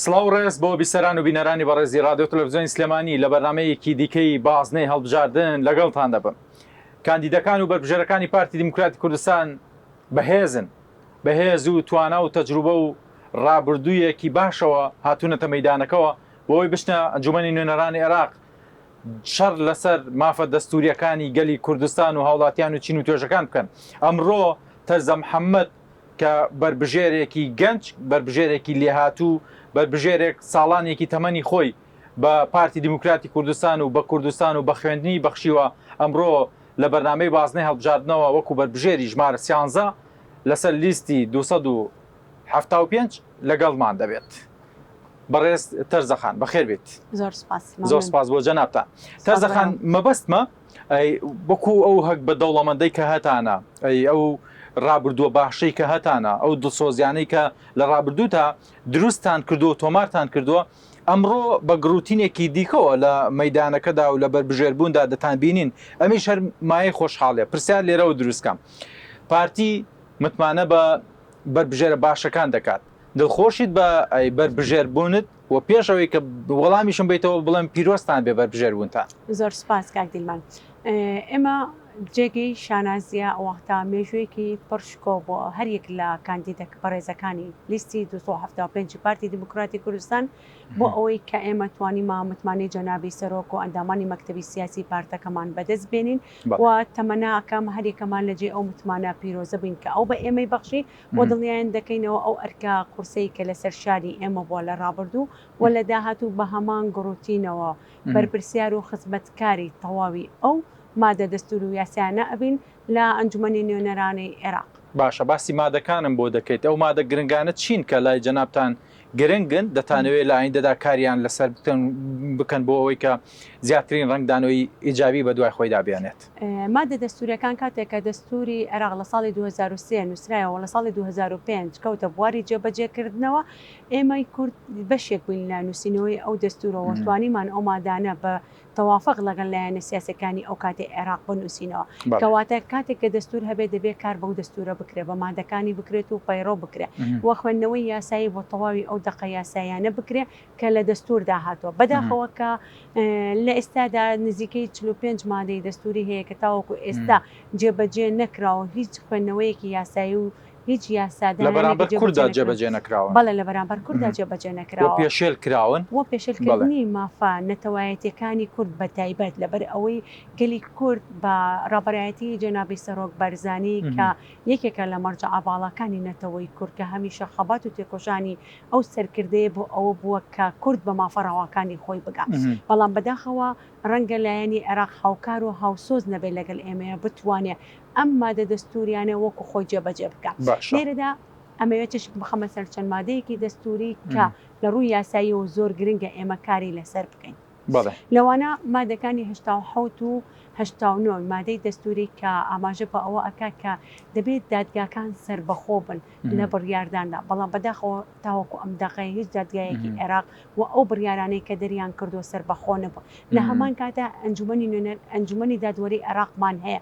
سڵاو و ڕێز بۆ بیسەران و بینەرانی بەڕێزی ڕادیۆ تەلەفزیۆنی سلێمانی لە بەرنامەیەکی دیکەی بازنەی هەڵبژاردن لەگەڵتان دەبم. کاندیدەکان و بەربژێرەکانی پارتی دیموکراتی کوردستان بەهێزن، بەهێز و توانا و تەجروبە و ڕابردوویەکی باشەوە هاتوونەتە مەیدانەکەوە بۆ ئەوەی بچنە ئەنجومەنی نوێنەرانی عێراق شەڕ لەسەر مافە دەستوورییەکانی گەلی کوردستان و هاوڵاتیان و چین و توێژەکان بکەن. ئەمڕۆ تەرزە محەممەد کە بەربژێرێکی گەنج، بەربژێرێکی لێهاتوو، بەربژێرێک ساڵانێکی تەمەنی خۆی بە پارتی دیموکراتی کوردستان و بە کوردستان و بە خوێندنی بەخشیوە، ئەمڕۆ لە بەرنامەی بازنەی هەڵبژاردنەوە وەکو بەربژێری ژمارە سیانزە لەسەر لیستی 275 لەگەڵمان دەبێت. بەڕێز تەرزە خان بەخێر بێیت. زۆر سپاس. زۆر سپاس بۆ جەنابتان. تەرزە خان مەبەستمە ئەی وەکو ئەو هەک بە دەوڵەمەندەی کە هەتانە، ئەی ئەو ڕابردووە باشەی کە هەتانە، ئەو دڵسۆزیانەی کە لە ڕابردووتا دروستتان کردووە و تۆمارتان کردووە، ئەمڕۆ بە گڕوتینێکی دیکەوە لە مەیدانەکەدا و لە بەربژێربووندا دەتانبینین، ئەمیش هەر مایەی خۆشحاڵیە. پرسیار لێرەوە دروست کەم، پارتی متمانە بە بەربژێرە باشەکان دەکات، دڵخۆشیت بە بەربژێر بوونت و پێش ئەوەی کە وەڵامیشم بەیتەوە بڵێم پیرۆزتان بێ بەربژێر بوونتان. زۆر سوپاس کاک دیلمان. ئێمە جێگەی شانازیە وەختا مێژوویەکی پڕ شکۆ بۆ هەر یەک لە کاندیدە بەڕێزەکانی لیستی 275 پارتی دیموکراتی کوردستان بۆ ئەوەی کە ئێمە توانیمان متمانەی جەنابی سەرۆک و ئەندامانی مەکتەبی سیاسی پارتەکەمان بەدەست بێنین و تەمەناکەم هەریەکەمان لەجێی ئەو متمانە پیرۆزە بین کە ئەو بە ئێمەی بەخشی و دڵنیایان دەکەینەوە ئەو ئەرکە قورسەی کە لەسەر شانی ئێمە بووە لە ڕابردوو و لە داهاتوو بە هەمان گڕوتینەوە بەرپرسیار و خزمەتکاری تەواوی ئەو مادە دەستوور و یاسایانە ئەبین لە ئەنجومەنی نوێنەرانی عێراق. باشە باسی مادەکانم بۆ دەکەیت ئەو مادە گرنگانە چین کە لای جەنابتان گرنگن دەتانەوێت لە ئایندەدا کاریان لەسەر بکەن بۆ ئەوەی کە زیاترین ڕەنگدانەوەی ئیجابی بەدوای خۆیدا بێنێت؟ مادە دەستووریەکان کاتێک کە دەستووری عێراق لە ساڵی 2003 نووسرایەوە لە ساڵی 2005 کەوتە بواری جێبەجێکردنەوە، ئێمەی کورد بەشێک بووین لە نووسینەوەی ئەو دەستوورەوە، توانیمان ئەو مادانە بە تەوافق لەگەڵ لایەنە سیاسیەکانی ئەو کاتەی عێراق بنووسینەوە. کەواتە کاتێک کە دەستوور هەبێت دەبێت کار بەو دەستوورە بکرێت، بە مادەکانی بکرێت و پەیڕەو بکرێت و خوێندنەوەی یاسایی بۆ تەواوی ئەو دەقە یاساییانە بکرێت کە لە دەستووردا هاتووە. بەداخەوە کە لە ئێستادا نزیکەی 45 مادەی دەستووری هەیە کە تاوەکو ئێستا جێبەجێ نەکراوە، هیچ خوێندنەوەیەکی یاسایی و هیچ لە بەرامبەر کورددا جێبەجێ نەکراون. بەڵێ لە بەرامبەر کورددا جێبەجێ نەکراوە. و پێشێل کراون. و پێشێلکردنی مافە نەتەوایەتیەکانی کورد بە تایبەت لەبەر ئەوەی گەلی کورد بە ڕابەرایەتی جەنابی سەرۆک بارزانی کە یەکێکە لە مەرجەعە باڵاکانی نەتەوەی کورد کە هەمیشە خەبات و تێکۆشانی ئەو سەرکردەیە بۆ ئەوە بووە کە کورد بە مافە ڕەواکانی خۆی بگا بەڵام بەداخەوە ڕەنگە لایەنی عێراق هاوکار و هاوسۆز نەبێت لەگەل ئێمەیە بتوانێ ئەم مادە دەستووریانە وەکو خۆی جێبەجێ بکا. باشە. لێرەدا ئەمەوێ تیشک بخەمە سەر چەند مادەیەکی دەستووری کە لە ڕووی یاساییەوە زۆر گرنگە ئێمە کاری لەسەر بکەین. بەڵێ. لەوانە مادەکانی 87 و 89 مادەی دەستووری کە ئاماژە بە ئەوە ئەکا کە دەبێت دادگاکان سەربەخۆ بن لە بڕیارداندا، بەڵام بەداخەوە تاوەکو ئەم دەقەیە هیچ دادگایەکی عێراق و ئەو بڕیارانەی کە دەریان کردووە سەربەخۆ نەبوون. لە هەمان کاتدا ئەنجومەنی نوێنەر ئەنجومەنی دادوەری عێراقمان هەیە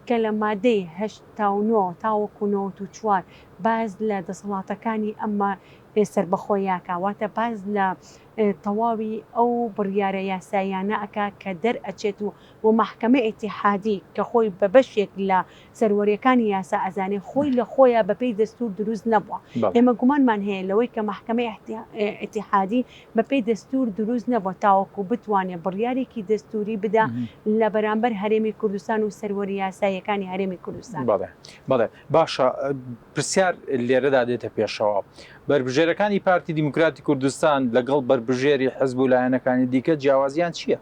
کە لە مادەی 89 تاوەکو 94 باس لە دەسەڵاتەکانی ئەم سەربەخۆییە واتە باس لە تەواوی ئەو بڕیارە یاساییانە ئەکا کە دەرئەچێت و و مەحکەمەی ئیتیحادی کە خۆی بە بەشێک لە سەروەریەکانی یاسا ئەزانێ خۆی لە خۆیا بە پێی دەستور دروست نەبووە. ئێمە گومانمان هەیە لەوەی کە مەحکەمەی ئیتیحادی بە پێی دەستور دروست نەبووە تاوەکو بتوانێ بڕیارێکی دەستوری بدا لە بەرامبەر هەرێمی کوردستان و سەروەری یاساییەکانی هەرێمی کوردستان. بەڵێ بەڵێ باشە پرسیار لێرەدا دێتە پێشەوە بەربژێرەکانی پارتی دیموکراتی کوردستان لەگەڵ بەربژێری حزب و لایەنەکانی دیکە جیاوازیان چییە؟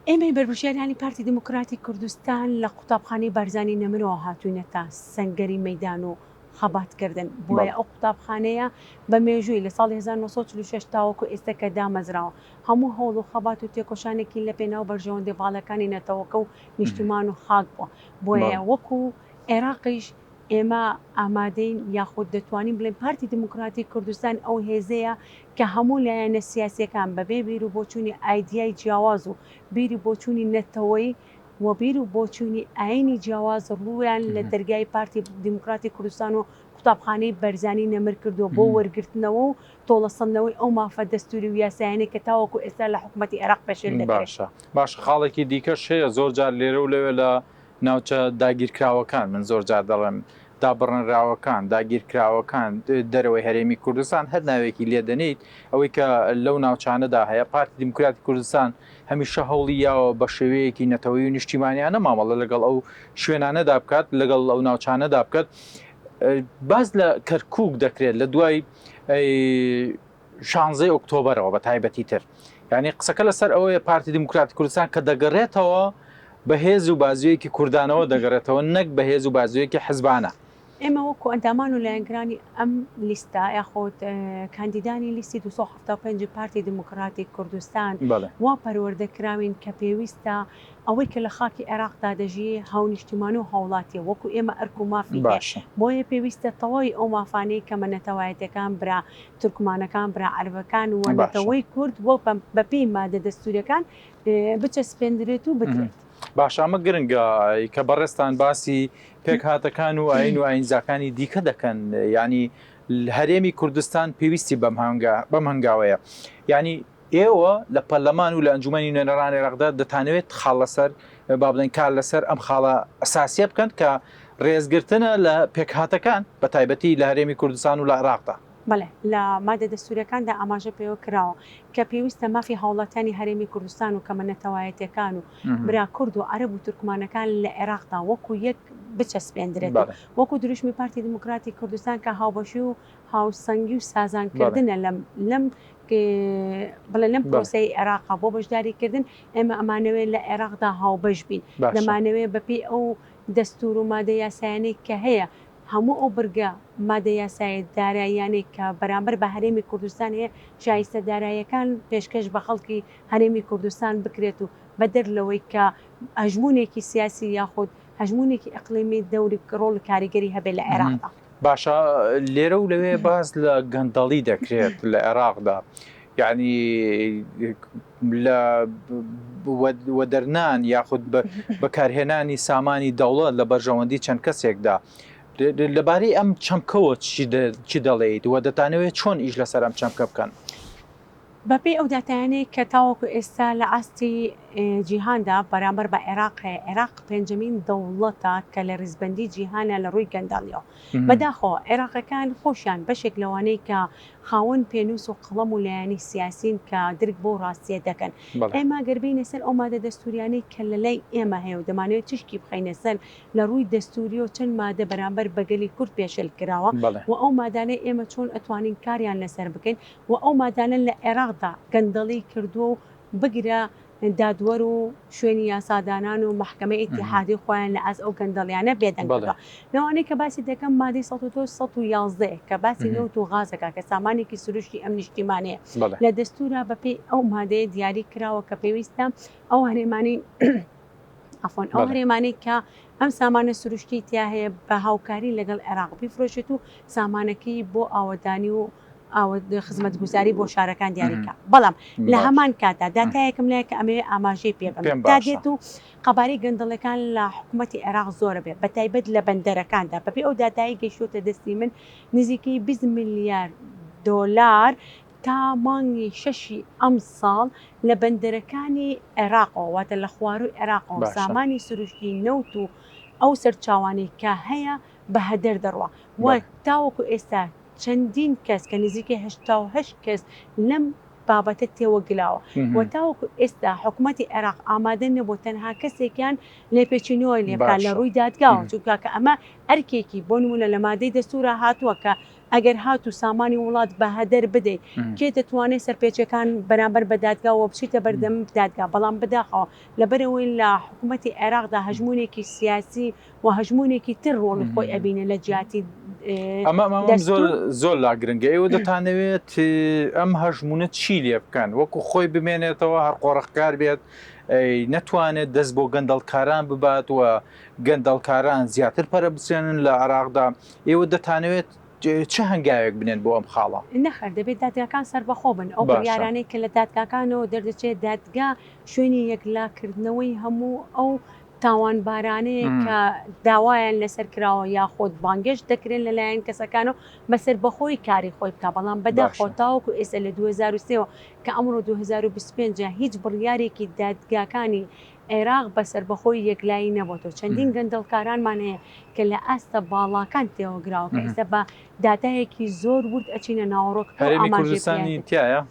ئێمەی بەربژێرانی پارتی دیموکراتی کوردستان لە قوتابخانەی بارزانی نەمرەوە هاتووینەتە سەنگەری مەیدان و خەباتکردن، بۆیە ئەو قوتابخانەیە بە مێژووی لە ساڵی 1946 تاوەکو ئێستا کە دامەزراوە هەموو هەوڵ و خەبات و تێکۆشانێکی لە پێناو بەرژەوەندیە باڵاکانی نەتەوەکە و نیشتمان و خاک بووە، بۆیە وەکو عێراقیش ئێمە ئامادەین یاخود دەتوانین بڵێین پارتی دیموکراتی کوردستان ئەو هێزەیە کە هەموو لایەنە سیاسییەکان بەبێ بیر و بۆچوونی ئایدیای جیاواز و بیر و بۆچوونی نەتەوەیی و بیر و بۆچوونی ئایینی جیاواز ڕوویان لە دەرگای پارتی دیموکراتی کوردستان و قوتابخانەی بەرزانی نەمر کردووە بۆ وەرگرتنەوە و تۆڵەسەندنەوەی ئەو مافە دەستووری و یاسایانەی کە تاوەکو ئێستا لە حکومەتی عێراق پێشێل دەکرێت. باشە باشە خاڵێکی دیکەش هەیە زۆر جار لێرە و لەوێ لە ناوچە داگیرکراوەکان من زۆر جار دەڵێم دابڕنراوەکان داگیرکراوەکان دەرەوەی هەرێمی کوردستان هەر ناوێکی لێ دەنێیت ئەوەی کە لەو ناوچانەدا هەیە پارتی دیموکراتی کوردستان هەمیشە هەوڵی یاوە بە شێوەیەکی نەتەوەی و نیشتیمانیانە مامەڵە لەگەڵ ئەو شوێنانەدا بکات لەگەڵ ئەو ناوچانەدا بکات باس لە کەرکک دەکرێت لە دوای شانزەی ئۆکتۆبەرەوە بە تایبەتی تر یعنی قسەکە لەسەر ئەوەیە پارتی دیموکراتی کوردستان کە دەگەڕێتەوە بە هێز و بازوویەکی کوردانەوە دەگەڕێتەوە نەک بە هێز و بازوویەکی حزبانە. ئێمە وەکو ئەندامان و لایەنگرانی ئەم لیستە یاخود کاندیدانی لیستی 275 پارتی دیموکراتی کوردستان وا پەروەردە کراوین کە پێویستە ئەوەی کە لە خاکی عێراقدا دەژی هاونیشتیمان و هاوڵاتیە وەکو ئێمە ئەرک و مافی هەیە بۆیە پێویستە تەواوی ئەو مافانەی کەمە نەتەوایەتیەکان برا تورکمانەکان برا عەرەبەکان و نەتەوەی کورد وەک بەپێی مادە دەستوریەکان بچەسپێندرێت و بدرێت. باشە ئەمە گرنگە کە بەڕێزتان باسی پێکهاتەکان و ئاین و ئاینزاکانی دیکە دەکەن یعنی هەرێمی کوردستان پێویستی بەم هەنگاوەیە یعنی ئێوە لە پەرلەمان و لە ئەنجومەنی نوێنەرانی عێراقدا دەتانەوێت خاڵ لەسەر با بڵێن کار لەسەر ئەم خاڵە ئەساسیە بکەن کە ڕێزگرتنە لە پێکهاتەکان بە تایبەتی لە هەرێمی کوردستان و لە عێراقدا. بەڵێ، لە مادە دەستوورییەکاندا ئاماژە پێوە کراوە کە پێویستە مافی هاوڵاتیانی هەرێمی کوردستان و کەمە نەتەوایەتییەکان و برا کورد و عەرەب و تورکمانەکان لە عێراقدا وەکو یەک بچەسپێندرێت و وەکو دروشمی پارتی دیموکراتی کوردستان کە هاوبەشی و هاوسەنگی و سازانکردنە لەم لەم بڵێ لەم پرۆسەی عێراقا بۆ بەشداریکردن ئێمە ئەمانەوێت لە عێراقدا هاوبەش بین دەمانەوێت بەپێی ئەو دەستور و مادە یاسایانەی کە هەیە هەموو ئەو برگە مادە یاسایە داراییانەی کە بەرامبەر بە هەرێمی کوردستان هەیە شایستە داراییەکان پێشکەش بە خەڵکی هەرێمی کوردستان بکرێت و بەدەر لەوەی کە هەژموونێکی سیاسی یاخود هەژموونێکی ئیقلیمی دەوری ڕۆڵ کاریگەری هەبێت لە عێراقدا. باشە لێرە و لەوێ باس لە گەندەڵی دەکرێت لە عێراقدا یعنی لە وەدەرنان یاخود بەکارهێنانی سامانی دەوڵەت لە بەرژەوەندی چەند کەسێکدا لەبارەی ئەم چەمکەوە چی دەڵێیت و دەتانەوێت چۆن ئیش لەسەر ئەم چەمکە بکەن؟ بەپێی ئەو داتایانەی کە تاوەکو ئێستا لە ئاستی جیهاندا بەرامبەر بە عێراق هەیە، عێراق پێنجەمین دەوڵەتە کە لە ریزبەندی جیهانە لە رووی گەندەڵیەوە. بەداخەوە عێراقیەکان خۆشیان بەشێک لەوانەی کە خاوەن پێنووس و قەڵەم و لایەنی سیاسین کە درک بەو راستیە دەکەن. ئێمە گەر بێینە سەر ئەو مادە دەستوریانەی کە لە لای ئێمە هەیە و دەمانەوێت تیشکی بخەینە سەر لە رووی دەستوریەوە چەند مادە بەرامبەر بە گەلی کورد پێشێل کراوە و ئەو مادانەی ئێمە چۆن ئەتوانین کاریان لەسەر بکەین و ئەو مادانە لە عێراقدا گەندەڵی کردووە و بگرە دادوەر و شوێنی یاسادانان و مەحکەمەی ئیتیحادی خۆیان لە ئاست ئەو گەندەڵیانە بێدەنگ کردووە. لەوانەی کە باسی دەکەم مادەی 102 111 کە باسی نەوت و غاز دەکات کە سامانێکی سروشتی ئەم نیشتیمانەیە. لە دەستوورا بەپێی ئەو مادەیە دیاری کراوە کە پێویستە ئەو هەرێمانەی عەفوەن ئەو هەرێمانەی کە ئەم سامانە سروشتی تیا هەیە بە هاوکاری لەگەڵ عێراق بیفرۆشێت و سامانەکەی بۆ ئاوەدانی و خزمەتگوزاری بۆ شارەکان دیاریکە بەڵام لە هەمان کاتدا داتایەکم لای کە ئەمەوێ ئاماژەی پێ بم تا دێت و قەبارەی گەندەڵەکان لە حکوومەتی عێراق زۆرە بێت بە تایبەت لە بەندەرەکاندا بەپێی ئەو داتایی گەیشتووەتە دەستی من نزیکەی 20 ملیار دۆلار تا مانگی شەشی ئەمساڵ لە بەندەرەکانی عێراقەوە واتە لە خوارووی عێراقەوە سامانی سروشتی نەوت و ئەو سەرچاوانەی کە هەیە بە هەدەر دەڕوا و تاوەکو ئێستا چەندین کەس کە نزیکەی 88 کەس لەم بابەتە تێوەگلاوە و تاوەکو ئێستا حکوومەتی عێراق ئامادە نەبوو تەنها کەسێکیان لێپێچینەوەی لێ بکات لە ڕووی دادگاوە چونکە کە ئەمە ئەرکێکی بۆ نمونە لە مادەی دەستورا هاتووە کە ئەگەر هاتوو سامانی وڵات بە هەدەر بدەیت کێ دەتوانێت سەرپێچەکان بەرامبەر بە دادگاوە بچیتە بەردەم دادگا بەڵام بەداخەوە لەبەرئەوەی لە حکوومەتی عێراقدا هەژموونێکی سیاسی و هەژموونێکی تر ڕۆڵی خۆی ئەبینێ لە جیاتی ئەمە زۆر زۆر لا گرنگە ئێوە دەتانەوێت ئەم هەژمونە چی لێ بکەن وەکو خۆی بمێنێتەوە هەر قۆڕخکار بێت نەتوانێت دەست بۆ گەندەڵکاران ببات و گەندەڵکاران زیاتر پەرە بسێنن لە عراقدا ئێوە دەتانەوێت چ هەنگاوێک بنێن بۆ ئەم خاڵە؟ نەخێر دەبێت دادگاکان سەربەخۆ بن، ئەو بڕیارانەی کە لە دادگاکانەوە دەردەچێت دادگا شوێنی یەکلاکردنەوەی هەموو ئەو. تاوانبارانەیە کە داوایان لەسەر کراوە یاخود بانگێشت دەکرێن لەلایەن کەسەکانەوە بە سەربەخۆی کاری خۆی بکا، بەڵام بەداخەوە تاوەکو ئێستا لە 2003 وە کە ئەمڕۆ 2025 ە هیچ بڕیارێکی دادگاکانی عێراق بە سەربەخۆی یەکلایی نەبۆتەوە، چەندین گەندەڵکارانمان هەیە کە لە ئاستە باڵاکان تێوەگراوە کە ئێستا بە داتایەکی زۆر ورد ئەچینە ناوەڕۆکەکە و هەرێمی ئاماژەی کوردستانی پێ تیایە؟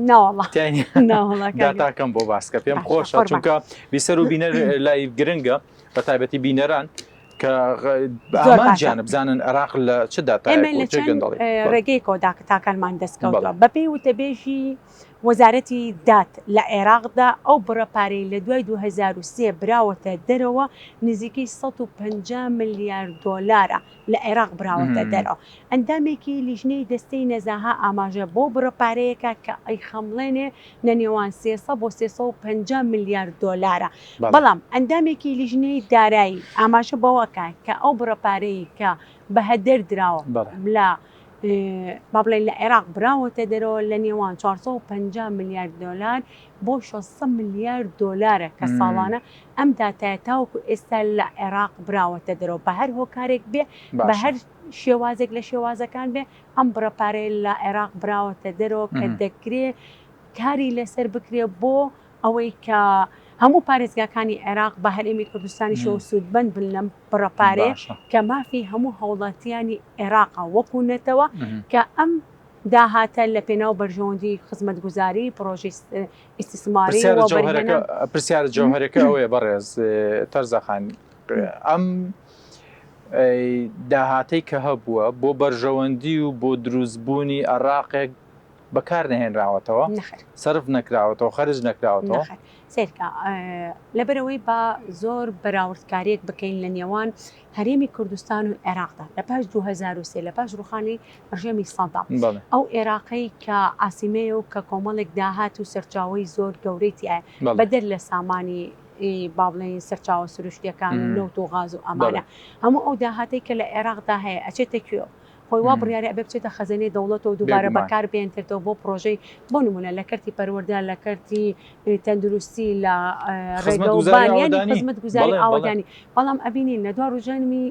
ناوەڵا تیای نییە؟ ناوەڵا کاک داتاکەم بۆ باسکە پێم باشە خۆشە قوربان. چونکە بیسەر و بینەر لای گرنگە بە تایبەتی بینەران کە زۆر باشە. ئامانجیانە بزانن عێراق لە چ ئێمە داتایەک و لە چ چەند گەندەڵی. بەڵێ. ڕێگەیەکەوە داتاکانمان دەستکەوتووە بەڵێ. بەپێی وتەبێژی وەزارەتی داد لە عێراقدا ئەو بڕە پارەی لە دوای 2003 براوەتە دەرەوە نزیکەی 150 ملیار دۆلارە لە عێراق براوەتە دەرەوە. ئەندامێکی لیژنەی دەستەی نەزاهە ئاماژە بەو بڕە پارەیەکە کە ئەیخەمڵێنێ لە نێوان 300 بۆ 350 ملیار دۆلارە. بەڵام ئەندامێکی لیژنەی دارایی ئاماژە بەوەکە کە ئەو بڕە پارەی کە بە هەدەر دراوە لە با بڵێین لە عێراق براوەتە دەرەوە لە نێوان 450 ملیار دۆلار بۆ 600 ملیار دۆلارە کە ساڵانە ئەم داتایە تاوەکو ئێستا لە عێراق براوەتە دەرەوە بە هەر هۆکارێک بێ بە هەر شێوازێک لە شێوازەکان بێ ئەم بڕە پارەیە لە عێراق براوەتە دەرەوە کە دەکرێ کاری لەسەر بکرێ بۆ ئەوەی کە هەموو پارێزگاکانی عێراق بە هەرێمی کوردستانیشەوە سوودمەند بن لەم بڕە پارەیە کە مافی هەموو هاوڵاتیانی عێراقە وەکو نەتەوە کە ئەم داهاتە لە پێناو بەرژەوەندی خزمەتگوزاری پرۆژەی ئیستیسماری پرسیارە و جەوهەرەکە وەبەرهێنان پرسیارە جەوهەرەکە ئەوەیە بەڕێز تەرزەخان ئەم داهاتەی کە هەبووە بۆ بەرژەوەندی و بۆ دروستبوونی عێراقێک بەکار نەهێنراوەتەوە نەخێر سەرف نەکراوەتەوە خەرج نەکراوەتەوە نەخێر سەیرکە لەبەرئەوەی با زۆر بەراوردکاریەک بکەین لە نێوان هەرێمی کوردستان و عێراقدا لە پاش 2003 لە پاش ڕوخانی ڕژێمی سەدام ئەو عێراقەی کە عاسیمەیە و کە کۆمەڵێک داهات و سەرچاوەی زۆر گەورەی تیایە بەدەر لە سامانی با بڵێین سەرچاوە سروشتیەکان و نەوت و غاز و ئەمانە هەموو ئەو داهاتەی کە لە عێراقدا هەیە ئەچێتە کوێ خۆی وا بڕیارە ئەبێ بچێتە خەزێنەی دەوڵەتەوە دووبارە بەکار بێنتێتەوە بۆ پڕۆژەی بۆ نمونە لە کەرتی پەروەردە لە کەرتی تەندروستی لە ڕێگەوبان یانی خزمەتگوزاری ئاوەدانی بەڵام ئەبینین لە دوا ڕژێمی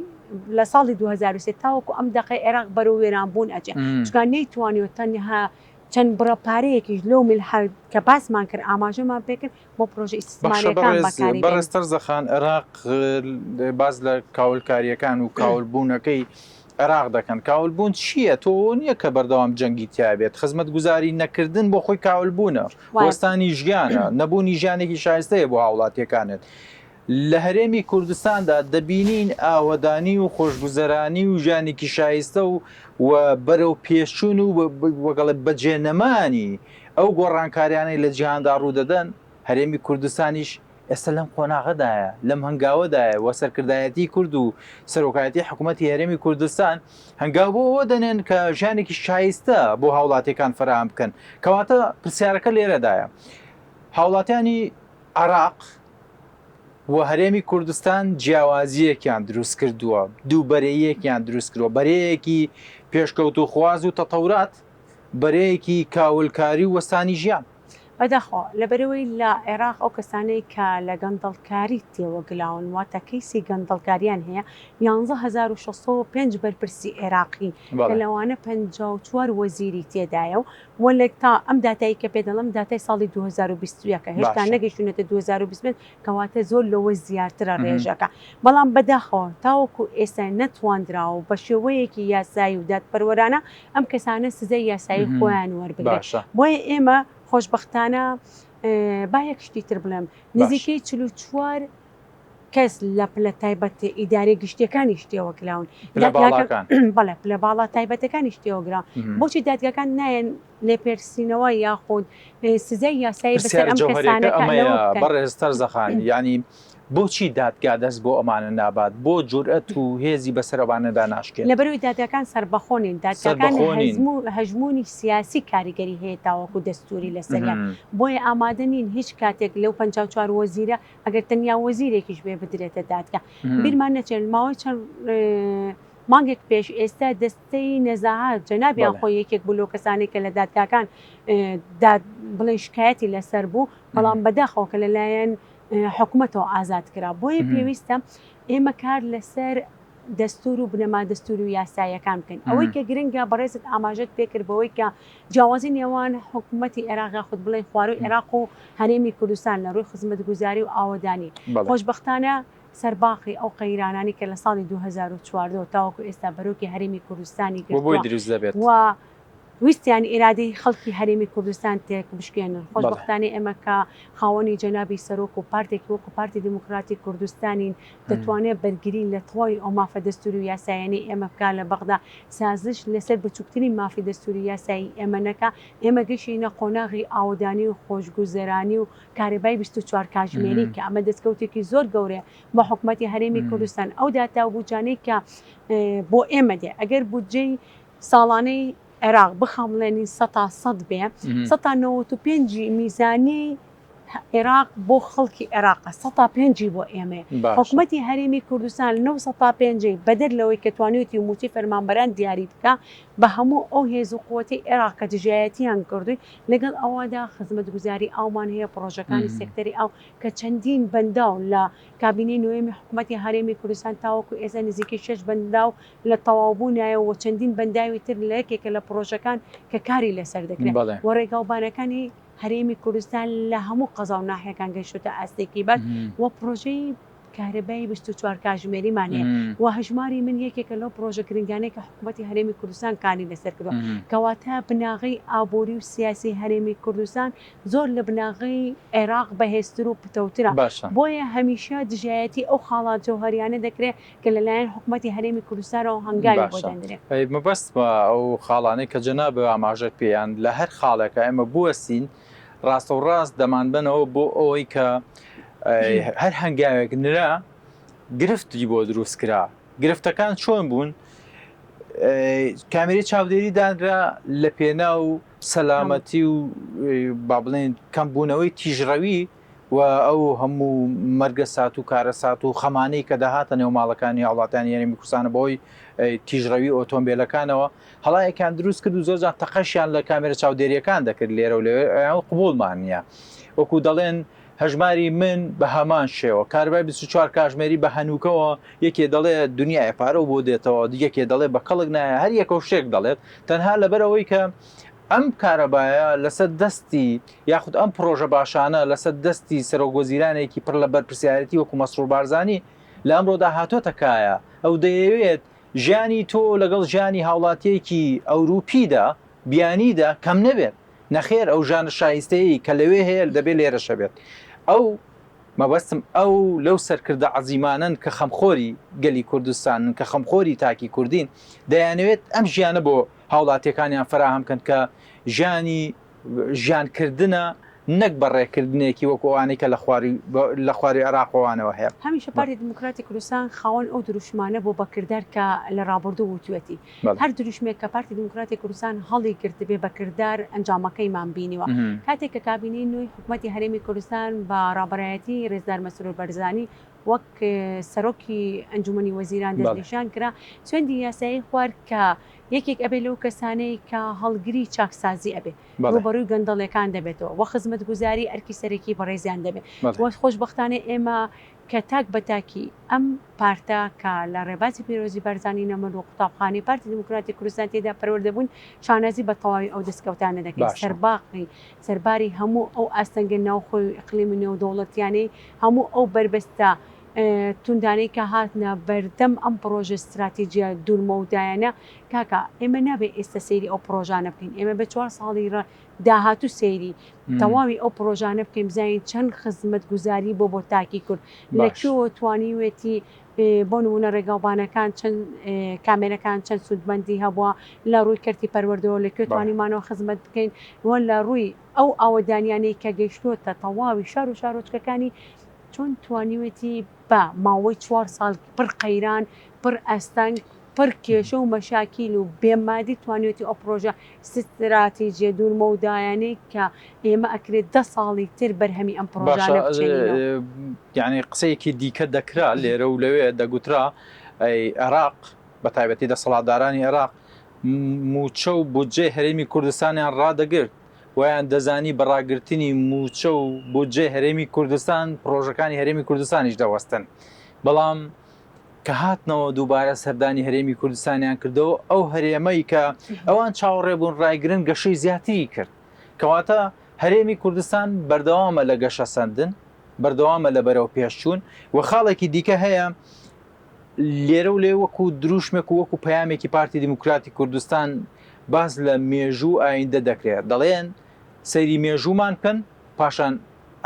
لە ساڵی 2003 تاوەکو ئەم دەقەی عێراق بەرەو وێران بوون ئەچێ چونکە نەیتوانیوە تەنها چەند بڕە پارەیەکیش لەو میلحە کە باسمان کرد ئاماژەمان پێکرد بۆ پرۆژە باشە ئیستیسماریەکان بەڕێز بەکاری بەڕێز بێنن. تەرزەخان عێراق باس لە کاولکارییەکان و کاولبوونەکەی عێراق دەکەن کاولبوون چییە تۆ ئەوە نییە کە بەردەوام جەنگی تیابێت خزمەتگوزاری نەکردن بۆ خۆی کاولبوونە وایە. وەستانی ژیانە نەبوونی ژیانێکی شایستەیە بۆ هاوڵاتیەکانت لە هەرێمی کوردستاندا دەبینین ئاوەدانی و خۆشگوزەرانی و ژیانێکی شایستە و و بەرەو پێشچوون و وەگەڵێ بەجێنەمانی ئەو گۆڕانکاریانەی لە جیهاندا ڕوودەدەن، هەرێمی کوردستانیش ئێستا لەم قۆناغەدایە، لەم هەنگاوەدایە و سەرکردایەتی کورد و سەرۆکایەتی حکوومەتی هەرێمی کوردستان هەنگاو بۆ ئەوە دەنێن کە ژیانێکی شایستە بۆ هاوڵاتیەکان فەراهەم بکەن. کەواتە پرسیارەکە لێرەدایە، هاوڵاتیانی عێراق و هەرێمی کوردستان جیاوازییەکیان دروست کردووە، دووبەرەییەکیان دروست کردووە، بەرەیەکی پێشکەوتووخواز و تەتەورات، بەرەیەکی کاولکاری و وەستانی ژیان. بەداخەوە لەبەرئەوەی لە عێراق ئەو کەسانەی کە لە گەندەڵکاری تێوەگلاون واتە کەیسی گەندەڵکاریان هەیە 11605 بەرپرسی عێراقی کە لەوانە 54 وەزیری تێدایە و وە لە تا ئەم داتایی کە پێ دەڵێم داتای ساڵی 2021 هێشتا نەگەیشتونەتە 2025 کەواتە زۆر لەوە زیاترە ڕێژەکە بەڵام بەداخەوە تاوەکو ئێستا نەتواندراوە بە شێوەیەکی یاسایی و دادپەروەرانە ئەم کەسانە سزای یاسایی خۆیان وەربگرن بۆیە ئێمە خۆشبەختانە با یەک شتی تر بڵێم نزیکەی 44 کەس لە پلە تایبەت ئیدارەی گشتیەکانیش تێوەگلاون بەڵێ پلە باڵا تایبەتەکانیش تێوەگراون بۆچی دادگاکان نایەن لێپێرسینەوە یاخود سزای یاسایی بەسەر ئەم کەسانە ئەمەیە بەڕێز تەرزەخان یانی بۆچی دادگا دەست بۆ ئەمانە نابات بۆ جورئەت و هێزی بەسەر ئەوانەدا ناشکێت؟ لەبەرئەوەی دادگاکان سەربەخۆ نین، دادگاکان هەژموونی سیاسی کاریگەری هەیە تاوەکو دەستووری لەسەریان، بۆیە ئامادە نین هیچ کاتێک لەو 54 وەزیرە ئەگەر تەنیا وەزیرێکیش بێ بدرێتە دادگا. بیرمان نەچێت ماوەی چەند مانگێک پێش ئێستا دەستەی نەزاهەت جەنابیان خۆی یەکێک بوو لەو کەسانەی کە لە دادگاکان داد بڵێن شکایەتی لەسەر بوو، بەڵام بەداخەوە کە لەلایەن. حکومەتەوە ئازاد کرا. بۆیە پێویستە ئێمە کار لەسەر دەستور و بنەما دەستوری و یاساییەکان بکەین. ئەوەی کە گرنگە بەڕێزت ئاماژەت پێکرد بەوەی کە جیاوازی نێوان حکومەتی عێراق یاخود بڵێین خوارووی عێراق و هەرێمی کوردستان لە ڕووی خزمەتگوزاری و ئاوەدانی خۆشبەختانە سەرباقی ئەو قەیرانانەی کە لە ساڵی 2014 تاوەکو ئێستا بەرۆکی هەرێمی کوردستانی گرتووە و ویستیان ئیرادەی خەڵکی هەرێمی کوردستان تێک بشکێنن. خۆشبەختانە ئێمە کە خاوەنی جەنابی سەرۆک و پارتێکی وەکو پارتی دیموکراتی کوردستانین دەتوانێت بەرگری لە تەواوی ئەو مافە دەستوری و یاساییانەی ئێمە بکا لە بەغدا، سازش لەسەر بچوکترین مافی دەستوری یاسایی ئێمە نەکا، ئێمە گەشینە قۆناغی ئاوەدانی و خۆشگوزەرانی و کارەبای 24 کاژمێری کە ئەمە دەستکەوتێکی زۆر گەورەیە بۆ حکومەتی هەرێمی کوردستان. ئەو داتا و بودجانەی کە بۆ ئێمە دێ ئەگەر بودجەی ساڵانەی عێراق بخەمڵێنین سەتا سەد بێ، سەتا نەوەت و پێنجی میزانیەی عێراق بۆ خەڵکی عێراقە، سەتا پێنجی بۆ ئێمەیە. حکومەتی هەرێمی کوردستان لەو سەتا پێنجەی بەدەر لەوەی کە توانیویەتی مووچەی فەرمانبەران دیاری بکا، بە هەموو ئەو هێز و قوەتەی عێراق کە دژایەتیان کردووی، لەگەڵ ئەوەدا خزمەتگوزاری ئاومان هەیە، پڕۆژەکانی سێکتەری ئاو کە چەندین بەنداو لە کابینەی نۆیەمی حکومەتی هەرێمی کوردستان تاوەکو ئێستا نزیکەی شەش بەنداو لە تەواوبوونایە و چەندین بەنداوی تر لە یەکێکە لە پڕۆژەکان کە کاری لەسەر دەکرێت و ڕێگاوبانەکانی هەرێمی کوردستان لە هەموو قەزا و ناحیەکان گەیشتۆتە ئاستێکی باش و پڕۆژەی کارەبای 24 کاژمێریمان هەیە و هەژماری من یەکێکە لەو پڕۆژە گرنگانەی کە حکوومەتی هەرێمی کوردستان کاری لەسەر کردووە کەواتە بناغەی ئابووری و سیاسی هەرێمی کوردستان زۆر لە بناغەی عێراق بەهێزتر و پتەوترە بۆیە هەمیشە دژایەتی ئەو خاڵە جەوهەریانە دەکرێت کە لەلایەن حکومەتی هەرێمی کوردستانەوە هەنگاوی بۆ باشە دەنرێ. ئەی مەبەستمە ئەو خاڵانەی کە جەنابت ئاماژەت پێیان لە هەر خاڵێکا ئێمە بوەستین ڕاستەوڕاست دەمانبەنەوە بۆ ئەوەی کە هەر هەنگاوێک نرا گرفتی بۆ دروست کرا گرفتەکان چۆن بوون کامێرەی چاودێری دانرا لە پێناو سەلامەتی و با بڵێن کەمبوونەوەی تیژڕەوی و ئەو هەموو مەرگەسات و کارەسات و خەمانەی کە دەهاتە نێو ماڵەکانی هاوڵاتیانی هەرێمی کوردستانە بەهۆی تیژڕەوی ئۆتۆمبیلەکانەوە هەڵایەکیان دروست کرد و زۆرجار تەقەشیان لە کامێرە چاودێریەکان دەکرد لێرە و لەوێ ئەیان قبوڵمان نییە وەکو دەڵێن هەژماری من بە هەمان شێوە کارەبای 24 کاژمێری بە هەنووکەوە یەکێ دەڵێ دنیای پارە و بۆ دێتەوە یەکێ دەڵێ بە کەڵک نایە هەر یەکە و شتێک دەڵێت تەنها لەبەر ئەوەی کە ئەم کارەبایە لەسەر دەستی یاخود ئەم پڕۆژە باشانە لەسەر دەستی سەرۆک وەزیرانێکی پڕ لە بەرپرسیارێتی وەکو مەسرور بارزانی لە ئەمڕۆدا هاتۆتە کایە، ئەو دەیەوێت ژیانی تۆ لەگەڵ ژیانی هاوڵاتیەکی ئەوروپیدا، بیانیدا کەم نەبێت، نەخێر ئەو ژانە شایستەیەی کە لەوێ هەیە دەبێت لێرەش هەبێت. ئەو، مەبەستم ئەو لەو سەرکردە عەزیمانەن کە خەمخۆری گەلی کوردستانن، کە خەمخۆری تاکی کوردین، دەیانەوێت ئەم ژیانە بۆ هاوڵاتیەکانیان فەراهەم کەن کە ژیانی ژیان کردنە نەک بەڕێکردنێکی وەکو ئەوانەی کە لە خواروی عێراق و ئەوانەوە هەیە. هەمیشە پارتی دیموکراتی کوردستان خاوەن ئەو دروشمانە بوو بە کردار کە لە ڕابردوو وتویەتی. هەر دروشمێک کە پارتی دیموکراتی کوردستان هەڵی گرتبێ بە کردار ئەنجامەکەیمان بینیوە. کاتێک کە کابینەی نوێی حکومەتی هەرێمی کوردستان بە ڕابەرایەتی ڕێزدار مەسرور بەرزانی وەک سەرۆکی ئەنجومەنی وەزیران دەستنیشان کرا، سوێندی یاسایی خوارد کە یەکێک ئەبێ لەو کەسانەی کە هەڵگری چاکسازی ئەبێ، ڕووبەڕووی گەندەڵیەکان دەبێتەوە و خزمەتگوزاری ئەرکی سەرەکی بەڕێزیان دەبێ و خۆشبەختانە ئێمە کە تاک بە تاکی ئەم پارتە کە لە ڕێبازی پیرۆزی بارزانی نەمر و قوتابخانەی پارتی دیموکراتی کوردستان تێدا پەروەردە بوون شانازی بە تەواوی ئەو دەستکەوتانە دەکەین سەرباقی سەرباری هەموو ئەو ئاستەنگە ناوخۆی و ئیقلیمی نێودەوڵەتیانەی هەموو ئەو بەربەستە توندانەی کە هاتنە بەردەم ئەم پڕۆژە ستراتیجیە دوورمەودایانە، کاکە ئێمە نابێ ئێستا سەیری ئەو پڕۆژانە بکەین، ئێمە بە چوار ساڵی داهاتوو سەیری تەواوی ئەو پڕۆژانە بکەین بزانین چەند خزمەتگوزاری بۆ بۆ تاکی کورد لە کوێوە توانیوێتی بۆ نمونە ڕێگاوبانەکان چەند کامێرەکان چەند سوودمەندی هەبووە لە ڕووی کەرتی پەروەردەوە لە کوێ توانیمانەوە خزمەت بکەین و لە ڕووی ئەو ئاوەدانیانەی کە گەیشتووەتە تەواوی شار و شارۆچکەکانی چۆن توانیوێتی بە ماوەی چوار ساڵ پڕ قەیران، پڕ ئاستەنگ، پڕ کێشە و مەشاکیل و بێ مادی توانیوێتی ئەو پڕۆژە ستراتیجیە دوور مەودایانەی کە ئێمە ئەکرێت دە ساڵی تر بەرهەمی ئەم باشە پڕۆژانە بچێنینەوە. یانی قسەیەکی دیکە دەکرا لێرە و لەوێ دەگوترا ئەی عێراق بە تایبەتی دەسەڵاتدارانی عێراق مووچە و بودجەی هەرێمی کوردستانیان ڕادەگرت. وایان دەزانی بە ڕاگرتنی مووچە و بودجەی هەرێمی کوردستان پڕۆژەکانی هەرێمی کوردستانیش دەوەستن بەڵام کە هاتنەوە دووبارە سەردانی هەرێمی کوردستانیان کردەوە ئەو هەرێمەی کە ئەوان چاوەڕێ بوون ڕایگرن گەشەی زیاتری کرد کەواتە هەرێمی کوردستان بەردەوامە لە گەشەسەندن بەردەوامە لە بەرەو پێشچوون و خاڵێکی دیکە هەیە لێرە و لێ وەکو دروشمێک و وەکو پەیامێکی پارتی دیموکراتی کوردستان باس لە مێژوو ئایندە دەکرێت دەڵێن سەیری مێژوومان بکەن پاشان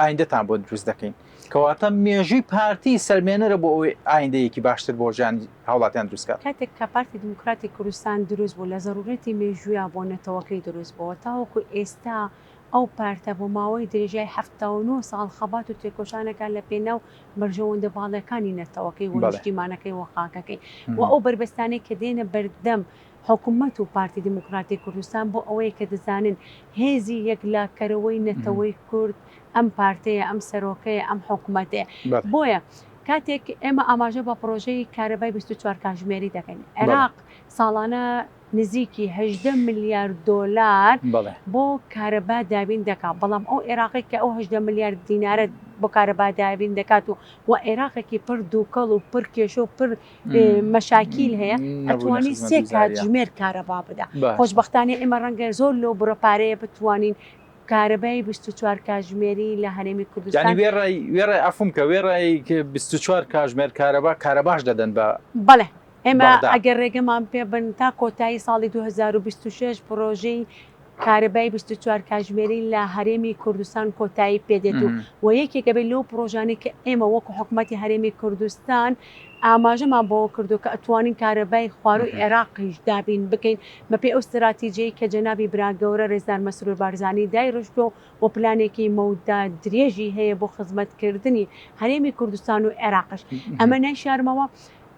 ئایندەتان بۆ دروست دەکەین کەواتە مێژووی پارتی سەلمێنەرە بۆ ئەوەی ئایندەیەکی باشتر بۆ ژیانی هاوڵاتیان دروست کات. کاتێک کە پارتی دیموکراتی کوردستان دروست بوو لە زەرورەتی مێژوویا بۆ نەتەوەکەی دروست بووە تاوەکو ئێستا ئەو پارتە بۆ ماوەی درێژای 79 ساڵ خەبات و تێکۆشانەکە لە پێناو بەرژەوەندە باڵاکانی نەتەوەکەی و نیشتیمانەکەی و خاکەکەی و ئەو بەربەستانەی کە دێنە بەردەم حکومەت و پارتی دیموکراتی کوردستان بۆ ئەوەیە کە دەزانن هێزی یەکلاکەرەوەی نەتەوەی کورد ئەم پارتەیە، ئەم سەرۆکەیە، ئەم حکومەتەیە. بۆیە کاتێک ئێمە ئاماژە بە پڕۆژەی کارەبای 24 کاژمێری دەکەین، عێراق ساڵانە نزیکی 18 ملیار دۆلار بۆ کارەبا دابین دەکات، بەڵام ئەو عێراقی کە ئەو 18 ملیار دینارە بۆ کارەبا دابین دەکات و و عێراقێکی پڕ دووکەڵ و پڕ کێشە و پڕ مەشاکیل هەیە ئەتوانی سێ کاتژمێر کارەبا بدا. خۆشبەختانە ئێمە ڕەنگە زۆر لەو بڕە پارەیە بتوانین کارەبای 24 کاتژمێری لە هەرێمی کوردستان یانی وێڕای وێڕای عەفوم کە وێڕای 24 کاژمێر کارەبا کارەباش دەدەن بە بەڵێ ئێمە ئەگەر ڕێگەمان پێ بن تا کۆتایی ساڵی 2026 پرۆژەی کارەبای 24 کاتژمێری لە هەرێمی کوردستان کۆتایی پێدێت و و یەکێکە بێت لەو پرۆژانەی کە ئێمە وەکو حکوومەتی هەرێمی کوردستان ئاماژەمان بەوە کردووە کە ئەتوانین کارەبای خوارووی عێراقیش دابین بکەین بەپێی ئەو ستراتیجەی کە جەنابی برا گەورە رێزدار مەسرور بارزانی دایڕشتووە و پلانێکی مەودا درێژی هەیە بۆ خزمەتکردنی هەرێمی کوردستان و عێراقش. ئەمە نایشارمەوە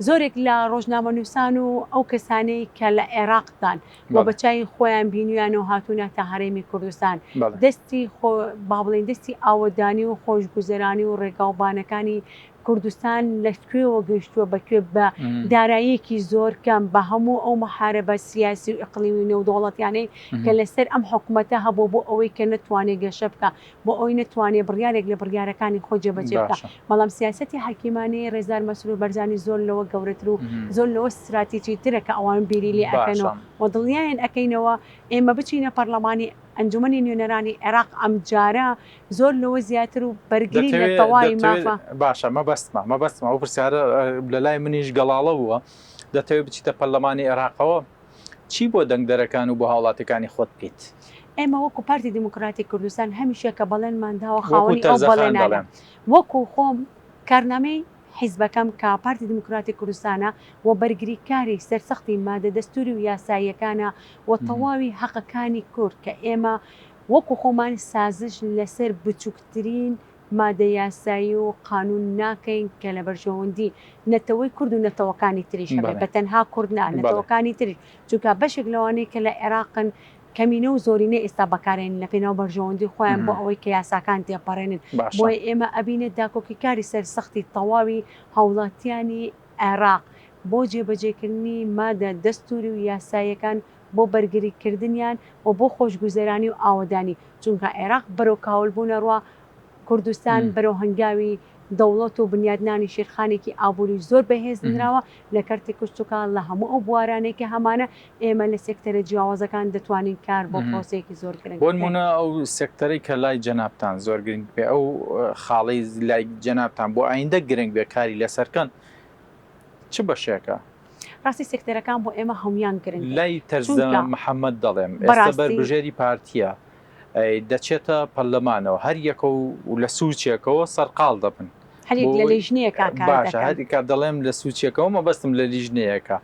زۆرێک لە ڕۆژنامەنووسان و ئەو کەسانەی کە لە عێراقدان و بە چاوی خۆیان بینیویانە و هاتوونەتە هەرێمی کوردستان دەستی خۆ با بڵێین دەستی ئاوەدانی و خۆشگوزەرانی و ڕێگاوبانەکانی کوردستان لە کوێوە گەیشتووە بە کوێ بە داراییەکی زۆر کەم بە هەموو ئەو محاربە سیاسی و ئیقلیمی و نێودەوڵەتیانەی کە لەسەر ئەم حکومەتە هەبووە بۆ ئەوەی کە نەتوانێت گەشە بکا بۆ ئەوەی نەتوانێت بڕیارێک لە بڕیارەکانی خۆی جێبەجێ بکا بەڵام سیاسەتی حەکیمانەی ڕێزدار مەسرور بەرزانی زۆر لەوە گەورەتر و زۆر لەوە ستراتیجی ترە کە ئەوان بیری لێ ئەکەنەوە و دڵنیایان ئەکەینەوە ئێمە بچینە پەرلەمانی ئەنجومەنی نوێنەرانی عێراق ئەمجارە زۆر لەوە زیاتر و بەرگری لە تەواوی مافە. باشە مەبەستمە مەبەستمە ئەو پرسیارە لە لای منیش گەڵاڵە بووە دەتەوێت بچیتە پەرلەمانی عێراقەوە چی بۆ دەنگدەرەکان و بۆ هاوڵاتیەکانی خۆت بکەیت؟ ئێمە وەکو پارتی دیموکراتی کوردستان هەمیشە کە بەڵێنمان داوە خاوەنی ئەو بەڵێنانە وەکو خۆم کارنامەی حیزبەکەم کە پارتی دیموکراتی کوردستانە و بەرگریکاری سەرسەختی مادە دەستوری و یاساییەکانە و تەواوی هەقەکانی کورد کە ئێمە وەکو خۆمان سازش لەسەر بچوکترین مادە یاسایی و قانون ناکەین کە لە بەرژەوەندی نەتەوەی کورد و نەتەوەکانی تریش هەبێت بە تەنها کورد نا نەتەوەکانی تریش چونکە بەشێک لەوانەی کە لە عێراقن کەمینە و زۆرینە ئێستا بەکارێن لە پێناو بەرژەوەندی خۆیان بۆ ئەوەی کە یاساکان تێپەڕێنن بۆیە ئێمە ئەبینە داکۆکیکاری سەرسەختی تەواوی هاوڵاتیانی عێراق بۆ جێبەجێکردنی مادە دەستوری و یاساییەکان بۆ بەرگریکردنیان و بۆ خۆشگوزەرانی و ئاوەدانی، چونکە عێراق بەرەو کاولبوون ئەڕوا، کوردستان بەرەو هەنگاوی دەوڵەت و بنیادنانی ژێرخانێکی ئابووری زۆر بەهێز نراوە لە کەرتی کشتوکاڵ لە هەموو ئەو بوارانەی کە هەمانە ئێمە لە سێکتەرە جیاوازەکان دەتوانین کار بۆ پرۆسەیەکی زۆر گرنگ بۆ نموونە ئەو سێکتەرەی کە لای جەنابتان زۆر گرنگ بێ ئەو خاڵەی لای جەنابتان بۆ ئایندە گرنگ بێ کاری لەسەر کەن چ بەشێکە؟ ڕاستی سێکتەرەکان بۆ ئێمە هەموویان گرنگن لای تەرزە محەمەد دەڵێم ئێستا بەربژێری پارتییە دەچێتە پەرلەمانەوە هەر یەکە و لە سوچێکەوە سەرقاڵ دەبن هەریەک لە لیژنەیەکا کار باشە هەر کە دەڵێم لە سوچێکەوە مەبەستم لە لیژنەیەکە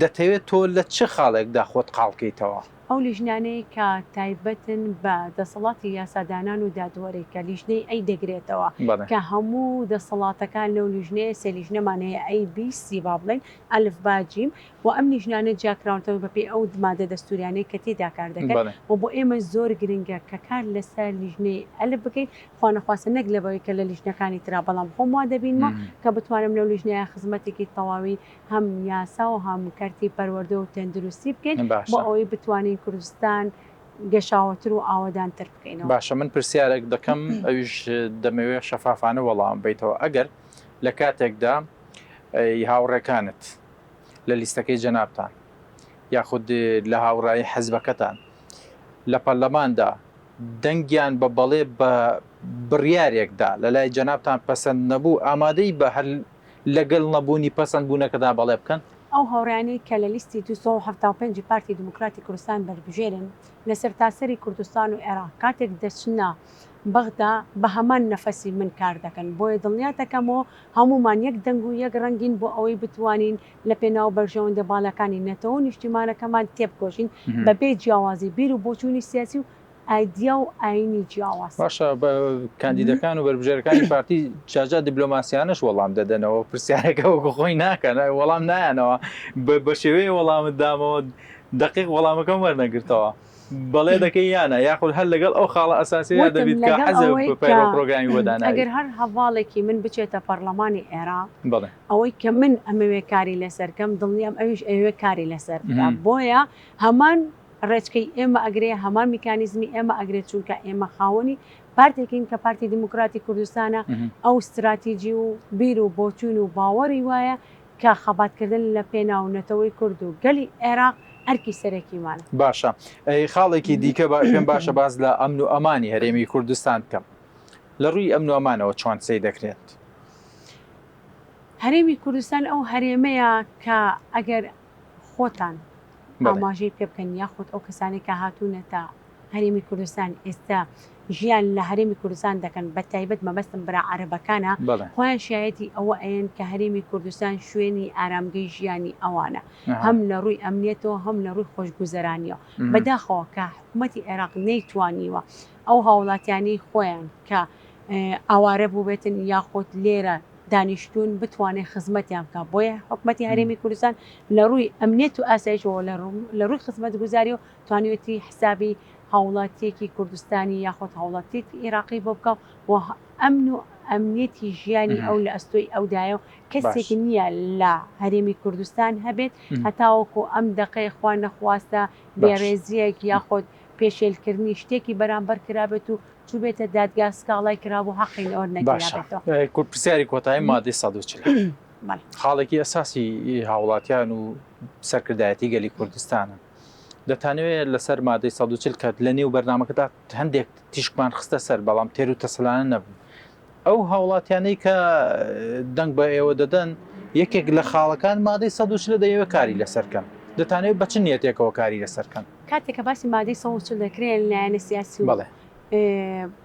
دەتەوێت تۆ لە چ خاڵێکدا خۆت قاڵکەیتەوە؟ ئەو لیژنانەی کە تایبەتن بە دەسەڵاتی یاسادانان و دادوەری کە لیژنەی A دەگرێتەوە کە هەموو دەسەڵاتەکان لەو لیژنەیە سێ لیژنەمان هەیە A B C با بڵێین ئەلف با جیم و ئەم لیژنانە جیاکراونەتەوە بەپێی ئەو مادە دەستوریانەی کە تێدا کار دەکەن و بۆ ئێمە زۆر گرنگە کە کار لەسەر لیژنەی ئەلف بکەین خوانەخواستە نەک لەبەوەی کە لە لیژنەکانی ترا بەڵام خۆم وا دەبینمەوە کە بتوانم لەو لیژنەیە خزمەتێکی تەواوی هەم یاسا و هەم کەرتی پەروەردە و تەندروستی بکەین بۆ ئەوەی بتوانین کوردستان. گەشاوەتر و ئاوەدانتر بکەینەوە. باشە من پرسیارێک دەکەم ئەویش دەمەوێت شەفافانە وەڵام بیتەوە ئەگەر لە کاتێکدا هاوڕێکانت لە لیستەکەی جەنابتان یاخود لە هاوڕایی حزبەکەتان لە پەرلەماندا دەنگیان بە بەڵێ بە بڕیارێکدا لە لای جەنابتان پەسەند نەبوو ئامادەی بە هەر لەگەڵ نەبوونی پەسەند بوونەکەدا بەڵێ بکەن؟ ئەو هاوڕێیانەی کە لە لیستی 275 ی پارتی دیموکراتی کوردستان بەربژێرن لە سەرتاسەری کوردستان و عێراق کاتێک دەچنە بەغدا بە هەمان نەفەسی من کار دەکەن بۆیە دڵنیاتەکەمەوە هەموومان یەک دەنگ و یەک ڕەنگین بۆ ئەوەی بتوانین لە پێناو بەرژەوەندە باڵاکانی نەتەوە و نیشتیمانەکەمان تێبکۆشین بە بێ جیاوازی بیر و بۆچوونی سیاسی و ئایدیا و ئایینی جیاواز. باشە کاندیدەکان و بەربژێرەکانی پارتی جاجا دیبلۆماسیانەش وەڵام دەدەنەوە پرسیارەکە وەکو خۆی ناکەن وەڵام نایەنەوە بە شێوەیە وەڵامت دامەوە دەقیق وەڵامەکەم وەرنەگرتەوە. بەڵێ دەکەی یانە یاخود هەر لەگەڵ ئەو خاڵە ئەساسیەیا وتم دەبیت کە لەگەڵ حەزب ئەوەی کە پەیڕەو پرۆگرامی بۆ داناوی؟ ئەگەر هەر هەڤاڵێکی من بچێتە پەڕلەمانی عێراق بەڵێ. ئەوەی کە من ئەمەوێ کاری لەسەر کەم دڵنیام ئەویش ئەیەوێ کاری لەسەر بکا بۆیە هەمان ڕێچکەی ئێمە ئەگرێ هەمان میکانیزمی ئێمە ئەگرێ چونکە ئێمە خاوەنی پارتێکین کە پارتی دیموکراتی کوردستانە ئەو ستراتیجی و بیر و بۆچوون و باوەڕی وایە کە خەباتکردن لە پێناو نەتەوەی کورد و گەلی عێراق ئەرکی سەرەکیمانە. باشە خاڵێکی دیکە پێم باشە باس لە ئەمن و ئەمانی هەرێمی کوردستان بکەم لە ڕووی ئەمن و ئەمانەوە چۆن سەیر دەکرێت؟ هەرێمی کوردستان ئەو هەرێمەیە کە ئەگەر خۆتان ئاماژەی پێ بکەن یاخود ئەو کەسانەی کە هاتوونەتە هەرێمی کوردستان ئێستا ژیان لە هەرێمی کوردستان دەکەن بە تایبەت مەبەستم برا عەرەبەکانە خۆیان شایەتی ئەوە ئەیەن کە هەرێمی کوردستان شوێنی ئارامگەی ژیانی ئەوانە هەم لە ڕووی ئەمنیەتەوە هەم لە ڕووی خۆشگوزەرانیەوە بەداخەوە کە حکوومەتی عێراق نەیتوانیوە ئەو هاوڵاتیانەی خۆیان کە ئاوارە بووبێتن یاخود لێرە دانیشتوون بتوانێت خزمەتیان بکات بۆیە حکومەتی هەرێمی کوردستان لە ڕووی ئەمنیەت و ئاسایشەوە لە ڕووی خزمەتگوزاریەوە توانیوێتی حسابی هاوڵاتیەکی کوردستانی یاخود هاوڵاتیەکی ئیراقی بۆ بکا و ئەمن و ئەمنیەتی ژیانی ئەو لە ئەستۆی ئەودایە و کەسێک نییە لە هەرێمی کوردستان هەبێت هەتاوەکو ئەم دەقەی خوا نەخواستە بێڕێزیەک یاخود پێشێلکردنی شتێکی بەرامبەر کرابێت و چوبێتە دادگا سکاڵای کرابوو حەقی وەرنەگیرابێتەوە. باشە پرسیاری کۆتایی مادەی 140 خاڵێکی ئەساسی هاوڵاتیان و سەرکردایەتی گەلی کوردستانە. دەتانەوێت لەسەر مادەی 140 کە لە نێو بەرنامەکەدا هەندێک تیشکمان خستە سەر بەڵام تێر و تەسەلانە نەبوو. ئەو هاوڵاتیانەی کە دەنگ بە ئێوە دەدەن یەکێک لە خاڵەکان مادەی 140 دەیەوێت کاری لەسەر کەن. دەتانەوێت بە چ نیەتێکەوە کاری لەسەر کەن؟ کاتێک کە باسی مادەی 140 دەکرێت لایەنە سیاسی و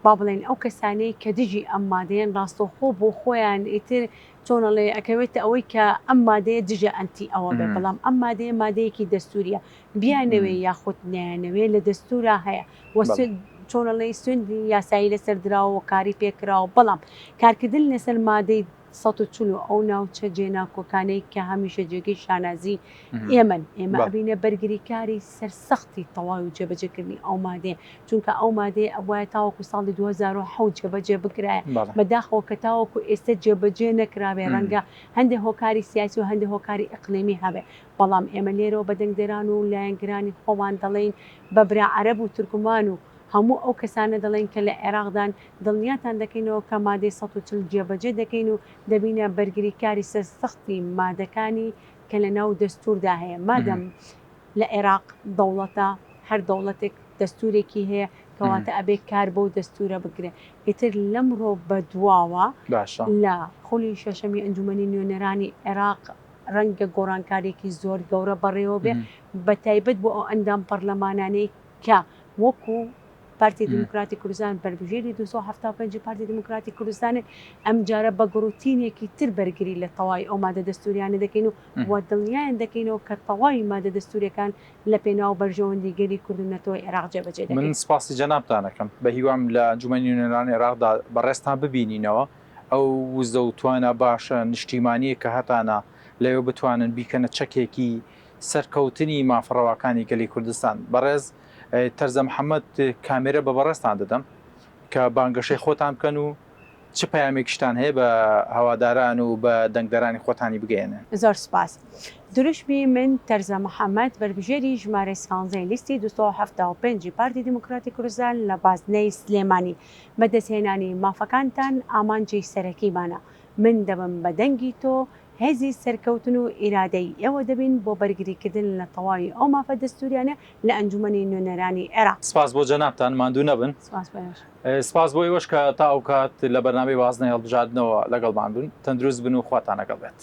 با بڵێین ئەو کەسانەی کە دژی ئەم مادەیەن ڕاستەوخۆ بۆ خۆیان ئیتر چۆن ئەڵێ ئەکەوێتە ئەوەی کە ئەم مادەیە دژە ئەنتی ئەوە بێ بەڵام ئەم مادەیە مادەیەکی دەستوریە بیانەوێ یاخود نەیانەوێ لە دەستورا هەیە و چۆن ئەڵێی سوێندی یاسایی لەسەر دراوە و کاری پێکراوە بەڵام کارکردن لەسەر مادەی 140 و ئەو ناوچە جێناکۆکانەی کە هەمیشە جێگەی شانازی ئێمەن ئێمە ئەبینە بەرگریکاری سەرسەختی تەواوی جێبەجێکردنی ئەو مادەیە چونکە ئەو مادەیە ئەبوایە تاوەکو ساڵی 2007 جێبەجێ بکرایە بەداخەوە کە تاوەکو ئێستا جێبەجێ نەکرابێ ڕەنگە هەندێک هۆکاری سیاسی و هەندێک هۆکاری ئیقلیمی هەبێ بەڵام ئێمە لێرەوە بە دەنگدەران و لایەنگرانی خۆمان دەڵێین بە برا عەرەب و تورکمان و هەموو ئەو کەسانە دەڵێین کە لە عێراقدان دڵنیاتان دەکەینەوە کە مادەی 140 جێبەجێ دەکەین و دەبینە بەرگریکاری سەرسەختی مادەکانی کە لە ناو دەستوردا هەیە مادەم لە عێراق دەوڵەتە هەر دەوڵەتێک دەستورێکی هەیە کەواتە ئەبێ کار بەو دەستورە بکرێ ئیتر لەمڕۆ بەدواوە باشە. لە خولی شەشەمی ئەنجومەنی نوێنەرانی عێراق ڕەنگە گۆڕانکاریەکی زۆر گەورە بەڕێوە بێ بەتایبەت بۆ ئەو ئەندام پەڕلەمانانەی کە وەکو پارتی دیموکراتی کوردستان بەربژێری 275 پارتی دیموکراتی کوردستانن، ئەمجارە بە گڕوتینێکی تر بەرگری لە تەواوی ئەو مادە دەستوریانە دەکەین و و دڵنیایان دەکەینەوە کە تەواوی مادە دەستوریەکان لە پێناو بەرژەوەندی گەلی کورد و نەتەوەی عێراق جێبەجێ من دەکەین. سپاسی جەنابتان ئەکەم. بە هیوام لە ئەنجومەنی نوێنەرانی عێراقدا بەڕێزتان ببینینەوە. ئەو وزە و توانا باشە نیشتیمانییە کە هەتانە لەوێ بتوانن بیکەنە چەکێکی سەرکەوتنی مافە ڕەواکانی گەلی کوردستان. بەڕێز تەرزە محەمەد کامێرە بە بەڕێزتان دەدەم کە بانگەشەی خۆتان بکەن و. چ پەیامێکیشتان هەیە بە هەواداران و بە دەنگدەرانی خۆتانی بگەیەنن؟ زۆر سوپاس. دروشمی من تەرزە محەمەد، بەربژێری ژمارەی سیانزەی لیستی 275 ی پارتی دیموکراتی کوردستان لە بازنەی سلێمانی. بەدەستهێنانی مافەکانتان ئامانجی سەرەکیمانە. من دەبم بە دەنگی تۆ، هێزی سەرکەوتن و ئیرادەی ئێوە دەبین بۆ بەرگریکردن لە تەواوی ئەو مافە دەستووریانە لە ئەنجومەنی نوێنەرانی عێراق. سپاس بۆ جەنابتان، ماندوو نەبن. سپاس بۆ ئێوەش. سپاس بۆ ئێوەش کە تا ئەوکات لە بەرنامەی بازنەی هەڵبژاردنەوە لەگەڵمان بوون. تەندروست بن و خواتان لەگەڵ بێت.